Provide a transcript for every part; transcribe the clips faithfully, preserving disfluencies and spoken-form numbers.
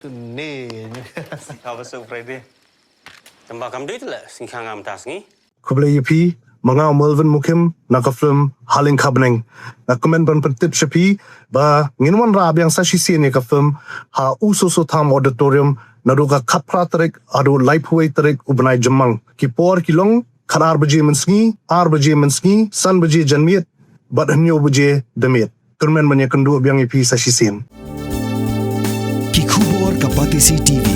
Ni. Ka ba su Friday. Tamba kam dei tu le sing khang am tas ngi. Khublei ïa phi, ma nga u Melvin Mukim, na ka film Haleng Khabneng. Nga kmen ban pyntip sha phi ba ngin wanrah biang sa shisien ïa ka film ha U Soso Tham Auditorium naduh ka khatphra tarik haduh laiphew wei tarik u bnai Jymmang. Ki por ki long khatar baje mynsngi, ar baje mynsngi, san baje janmiet bad hynñiew baje damiet. Kyrmen ban ïakynduh biang ïa phi sa shisien. Ki khubor ka Batesi T V.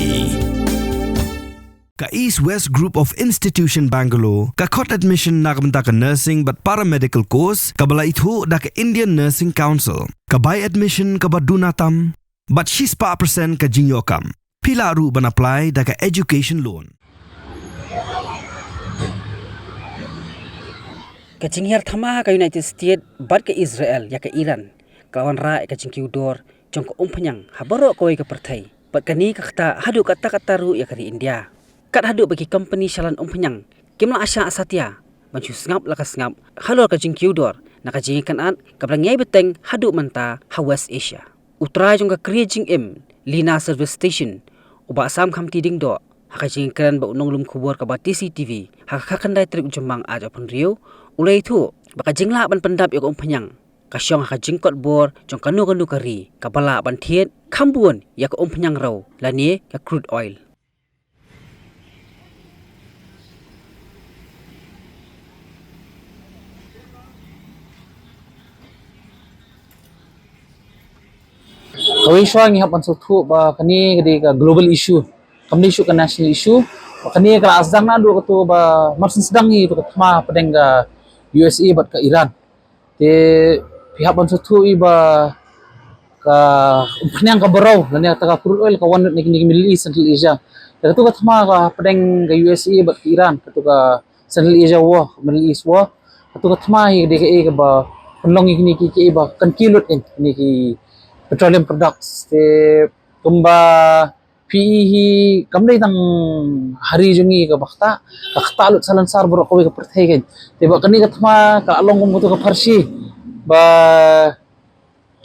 Ka East West Group of Institution Bangalore ka khot admission na ka bynta ka nursing bad paramedical course kaba la ithuh da ka Indian Nursing Council. Ka bai admission kaba duna tam bad shispah percent ka jingïoh kam. Phi lah ruh ban apply da ka education loan. Ka jinghiar thma ka United States bad ka Israel ïa ka Iran ka la wanrah ïa ka jingkiew dor jong ka umphniang ha baroh kawei ka pyrthei. Bad kane ka ktah haduh katta katta ruh ïa ka ri India. Kat haduh ba ki kompani shalan umphniang kim lah shah satia ban shu sngap la ka sngap halor ka jingkiew dor na ka jingïakynad kaba la ngiai bteng haduh mynta ha West Asia. U trai jong ka kri jingim Lina Service Station, u Bah Sam Khamti Diengdoh, ha ka jingkren bad u nonglum khubor ka Batesi T V ha ka khatkhyndai tarik Jymmang arhajar arphew hynriew, u la ïathuh ba ka jinglah ban pyndap ïa ka umphniang ka shong ha ka jingkot bor jong kano kano ka ri kaba lah ban thied kham bun ïa ka umphniang rew lane ka crude oil. Kawei shuwa ngi hap ban sngewthuh ba kane ka dei ka global issue, kam dei shuh ka national issue. Ba kane ka la sdang naduh kato ba mar syn sdang hi tu ka thma pdeng ka U S A bad ka Iran. Te phi hap ban sngewthuh i ba ka umphniang ka baroh lane kata ka crude oil ka wan na kine ki Middle East, Central Asia. Te katu ka thma ka pdeng ka U S A bad ka Iran, katu ka Central Asia war, Middle East war. Katu ka thma hi ka dei kaei kaba pynlong ïa kine ki, kiei ba kan kiew lut ïa kine ki petroleum products. Te kumba phi i hi kam dei tang ha ri jong ngi kaba ktah, ka ktah lut shalan sar baroh kawei ka pyrthei kan. Te ba kane ka thma ka long kum katu ka pharshi ba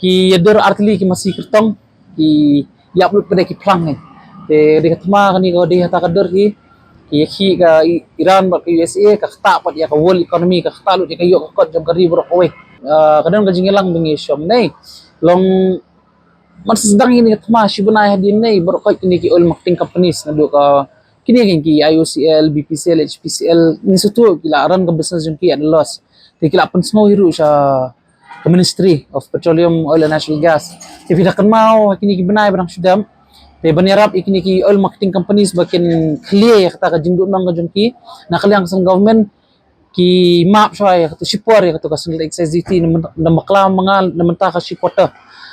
ki ïadur artylli ki masi kyrtong, ki ïap lut pat ki phlang kan. Te dei ka thma kane ka dei hata ka dur hi, ki ïakhih ka I-, Iran bad ka U S A, ka ktah pat ïa ka world economy, ka ktah lut ïa ka ïoh ka kot jong ka ri baroh kawei. Ah, ka don ka jingïalang ba ngi shong nei. Long Mar sdang ïa kane ka thma shi bnai hadien nai baroh kawei kine ki oil marketing companies naduh ka kine ki, ki I O C L, B P C L, H P C L, ngi sngewthuh ki la run ka business jong ki at a loss. Te ki la pynsngew hi ruh sha ka Ministry of Petroleum, Oil and Natural Gas. Te phi da kynmaw ha kine ki bnai ba dang shu dep, te ban ïarap ïa kine ki oil marketing companies ba kin clear ïa kata ka jingduhnong ka jong ki na ka liang ka seng government, ki map shuwa ïa katu shipor ïa katu ka single excise duty, na, na bakla ma nga na mynta ka shipor te.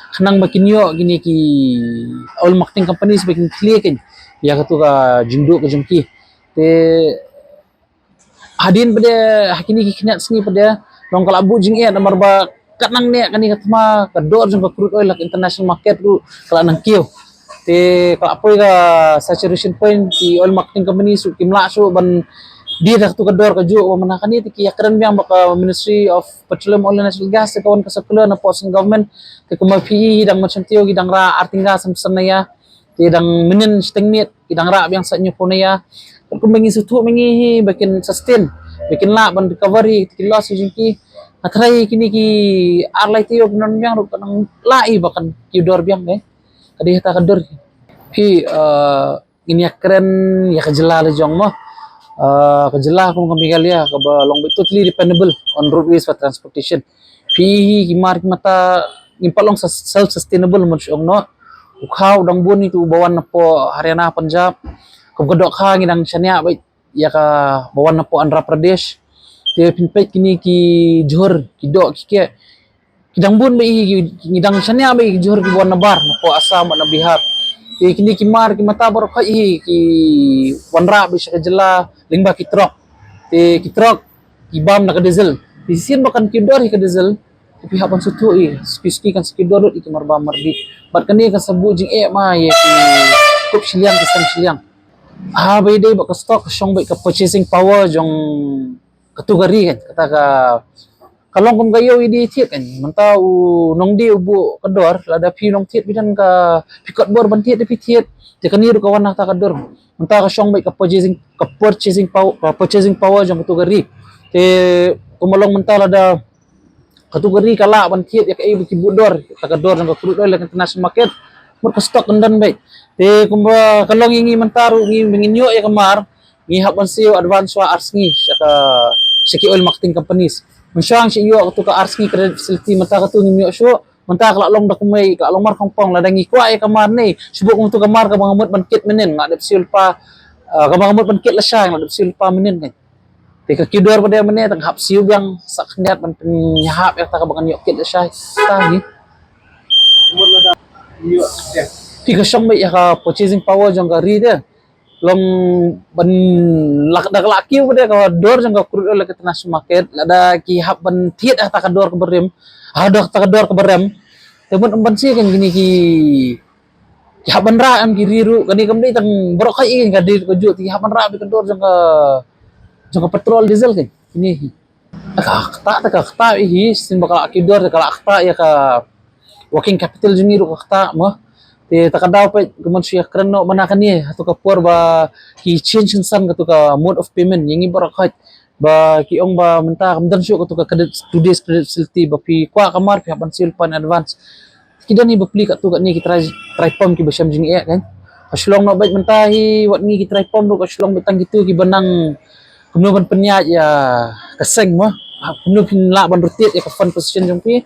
Khnang ba kin ïoh kine ki oil marketing companies ba kin clear kin ïa katu ka jingduh ka jong ki. Te hadien pat de ha kine ki khyndiat sngi pat de long ka la buh jingeh namar ba kat nang ne kane ka thma ka dor jong ka crude oil ha ka international market ruh ka la nang kiew. Te ka la poi ka saturation point, ki oil marketing company shu kim lah shuh ban die da katu ka dor kajuh ba mynta kane. Te ki ïakren biang bad ka Ministry of Petroleum, Oil and Natural Gas, te ka wan ka circular na pdeng government. Te kumba phi i hi dang mynshem taïew ki dang rah ar tyngka san phew san naïa. Te dang mynnin shiteng miet ki dang rah biang sa hynñiewphew naïa. Te kumba ngi sngewthuh mynta hi ba kin sustain, ba kin lah ban recover ïa ki loss jong ki. Nga tharai kine ki ar lai taïew kin wan biang ruh kan nang lah i ba kan kiew dor biang, eh. Ka dei hata ka dur. Phi, eh, ngin ïakren ïa ka jylla la jong mo. Eh, ka jylla kum ka Meghalaya kaba long beit totally dependable on roadways for transportation. Phi i hi ki mar ki mata ngim pat long sa-, self sustainable mo shu ong noh. U khaw dang bun itu ba wan napoh Haryana, Punjab. Kum ka dohkha ngi dang shaniah beit ïa kaba wan napoh Andhra Pradesh. Te phin peit kine ki jhur, ki doh, ki keh, ki dang bun beit hi, ki, ki dang shaniah beit hi ki jhur kiba wan nabar napoh Assam bad na Bihar. Te kine ki mar ki mata baroh kawei hi ki wanrah beit sha ka jylla lyngba ki truck. Te ki truck ki bam na ka diesel. Te shisien ba kan kiew dor hi ka diesel, te phi hap ban sngewthuh hi, suki suki kan sa kiew dor lut ïa ki mar bam mar dih. Bad kane kan sa buh jingeh ma ïa ki kup shiliang ki seng shiliang. Haba ïadei bad ka stock, ka shong beit ka purchasing power jong katu ka ri kan, kata ka, Ka long kum ka ïew ïadie thied kan. Mynta u nongdie u buh ka dor, lada phi long thied phi don ka, phi kot bor ban thied phi thied. Te kane ruh ka wan na kata ka dor. Mynta ka shong beit ka purchasing, ka purchasing power, ka purchasing power jong katu ka ri. Te kumba long mynta lada katu ka ri ka lah ban thied ïa kaei ba ki buh dor, kata ka dor jong ka crude oil ha ka international market. Mut ka stock kan don beit. Te kumba ka long ïa ngi mynta ruh ngi, ba ngin ïoh ïa ka mar, ngi hap ban siew advance shuwa ar sngi sha ka, sha ki oil marketing companies. Mynshuwa ngi shu ïoh katu ka ar sngi credit facility, mynta katu ngim ïoh shuh. Mynta ka la long da kumne, ka la long mar khongpong, lada ngi kwah ïa ka mar ne, shu buh kumtu ka mar kaba nga mut ban kit mynnin, nga dep siew lypa, ah, kaba nga mut ban kit lashai, nga dep siew lypa mynnin kan. Te ka kiew dor ba dei mynne, tang hap siew biang sa khyndiat ban pynïahap ïa kata kaba ngan ïoh kit lashai. Kata hi. Phi, ka shong beit ïa ka purchasing power jong ka ri de. Long ban lak, da ka la kiew ba dei ka dor jong ka crude oil ha ka international market, lada ki hap ban thied ha kata ka dor kaba rim, ha, dor, kata ka dor kaba rim. Te mut ban siew kan kine ki, ki hap ban rah em ki ri ruh, kane kam dei tang baroh kawei, ka dei ka juh, te ki hap ban rah beit ka dor jong ka, jong ka petrol diesel kan. Kine hi. Ka ktah te ka ktah hi, shisien ba ka la kiew dor te ka la ktah ïa ka working capital jong ngi ruh ka ktah mo. Te ta ka daw peit kumno shu ïakren noh ba na kane, hato ka por ba ki change kynsan katu ka mode of payment ïa ngi baroh khoit, ba ki ong ba mynta kam don shuh katu ka credit, two days credit facility, ba phi kwah ka mar phi hap ban siew lypa in advance. Ki don hi bapli katto katne ki trai, trai pump kiba shem jingeh kan. Ka shu long noh beit mynta hi, wat ngi ki trai pump ruh ka shu long beit tang kito kiba nang kumno ban pynïaid ïa ka seng mo. Ha, kumno phin lah ban rotate ïa ka fund position jong phi.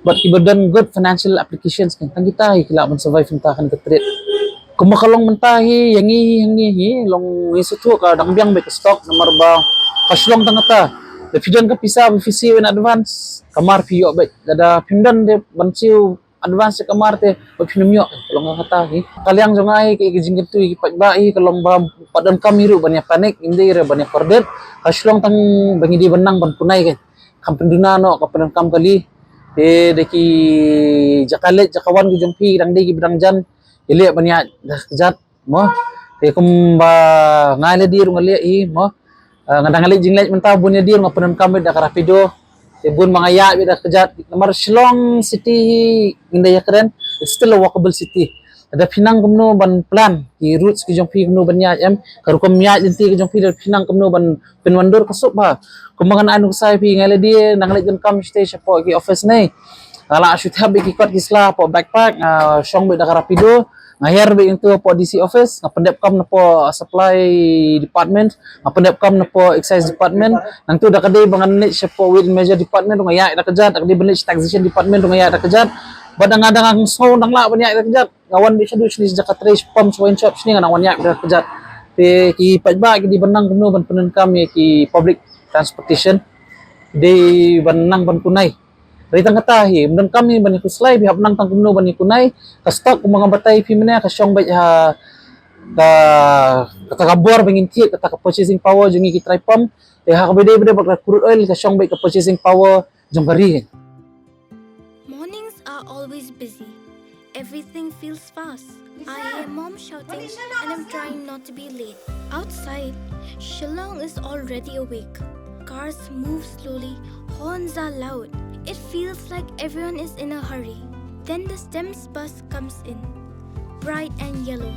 Bad kiba don good financial applications kan. Tang kita hi ki lah ban survive mynta kane ka trade. Kumba ka long mynta hi, ïa ngi hi, hangne hi, long ngi sngewthuh ka dang biang beit ka stock, namar ba ka shu long tang kata. Lada phi don ka pisa ba phi siew in advance, ka mar phi ïoh beit. Lada phim don de ban siew advance ka mar te, ba phin ym ïoh, ka long kata hi. Ka liang jong nga hi, ka, ka jingkyntu ïa ki paidbah hi, ka long ba, pat donkam hi ruh ban ïa panic, ym dei ruh ban ïa kordit, ka shu long tang ba ngi dei ban nang ban kunai kan. Kam pynduna noh, ka pyndonkam kali. Te da ki jaka leit, jaka wan ki jong phi, dang dei kiba dang jan, ïaleh ban ïaid da kjat. Mo, te kumba nga leh dei ruh nga leh hi, mo. Ah, nga dang leh jingleh mynta bun ïa dei ruh nga pyndonkam beit da ka Rapido. Te bun ba nga ïaid beit da kjat. Namar Shillong city hi ngi da ïakren, it's still a walkable city. Lada phi nang kumno ban plan ki routes ki jong phi kumno ban ïaid em, ka rukom ïaid lynti ki jong phi, lada phi nang kumno ban pynwandur ka suk bha. Kumba ngan ai nuksa ïa phi, nga leh dei, nga leh donkam shatei shapoh ki office ne. Nga la shu thep beit ki kot ki sla hapoh backpack, nga shong beit da ka Rapido. Nga hiar beit nangtu hapoh D C office, nga pyndep kam napoh supply department, nga pyndep kam napoh excise department. Nangtu da ka dei ba ngan leit shapoh weight and measure department ruh nga ïaid da kjat, da ka dei ban leit sha taxation department ruh nga ïaid da kjat. Bad da nga dang sngewdang lah ban ïaid da kjat, nga wan beit shaduh shane sha jaka trei, sha pump, sha wine shop shane nga nang wan ïaid da kjat. Te ki paidbah ki dei ban nang kumno ban pyndonkam ïa ki public transportation, dei ban nang ban kunai. Dei tang kata hi, ym donkam hi ban ïa khuslai, phi hap nang tang kumno ban ïa kunai. Ka stock kumba nga batai phi mynne ka shong beit ha ka, kata ka bor ba ngin thied, kata ka purchasing power jong ngi ki trai pump. Te ha kaba dei beit bad ka crude oil ka shong beit ka purchasing power jong ka ri. Mornings are always busy. Everything feels fast. I hear mom shouting and I'm trying not to be late. Outside, Shillong is already awake. Cars move slowly, horns are loud. It feels like everyone is in a hurry. Then the STEMS bus comes in, bright and yellow,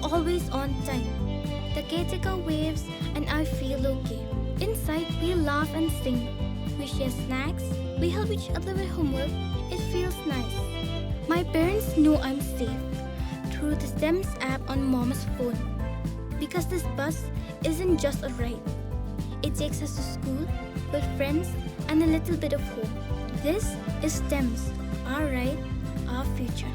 always on time. The caretaker waves and I feel okay. Inside, we laugh and sing. We share snacks, we help each other with homework. It feels nice. My parents know I'm safe through the STEMS app on mom's phone because this bus isn't just a ride. It takes us to school, with friends, and a little bit of home. This is STEMS, our ride, our future.